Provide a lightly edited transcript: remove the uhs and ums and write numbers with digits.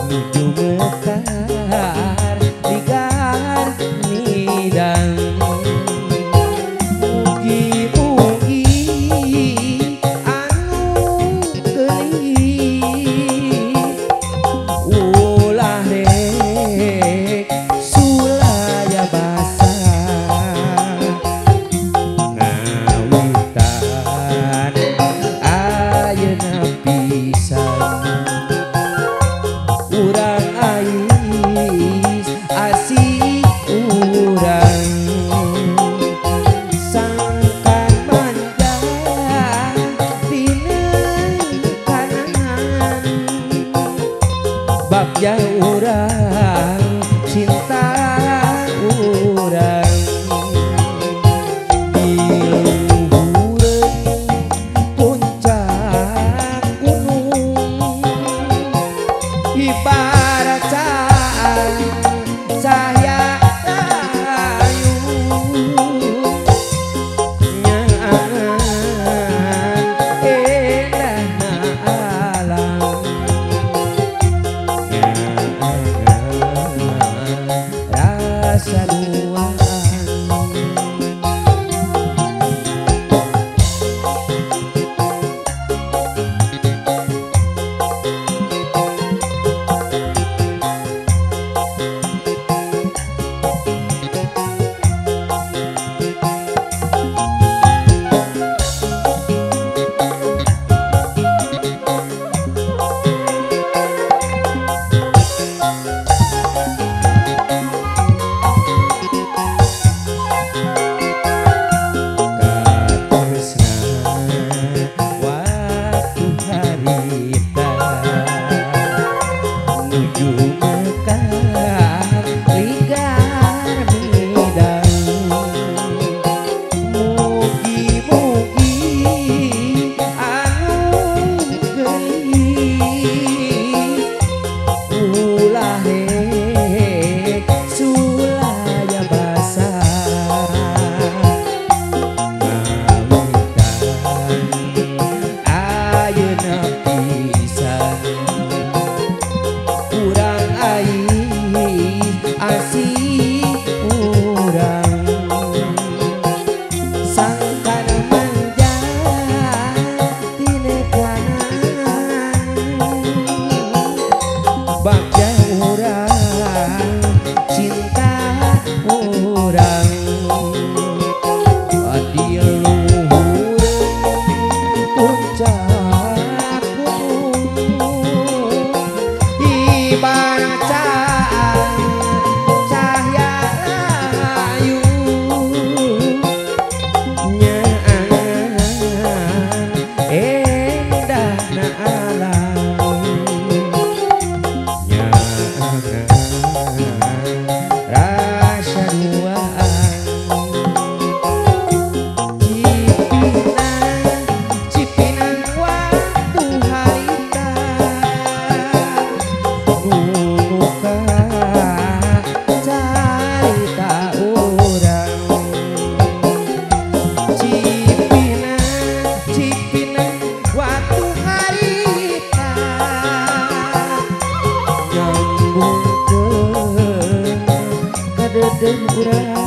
Nuju mekar ligar midang. Mugi-mugi anu geulis ulah rek sulaya basa. Ngawitan ayeuna pisan urang ais asih urang. Sangkan manja tinekanan bagja urang cinta urang. Di luhureun puncak gunung ibarat cahaya rayu. Nyaangan endahna alam, nyaangan rasa duaan. Katresna waktu harita nuju mekar ligar midang. Mugi-mugi anu geulis ulah rek sulaya basa. Ngawitan ayeuna pisan urang ais asih urang. Sangkan manja tinekanan bagja urang cinta urang. Di luhureun puncak gunung ibarat cahaya rayu. Nyaangan endahna alam, nyaangan rasa duaan. Cipinang, cipinang waktu harita nunuka carita urang. Cipinang, cipinang waktu harita nyambungkeun kadeudeung urang.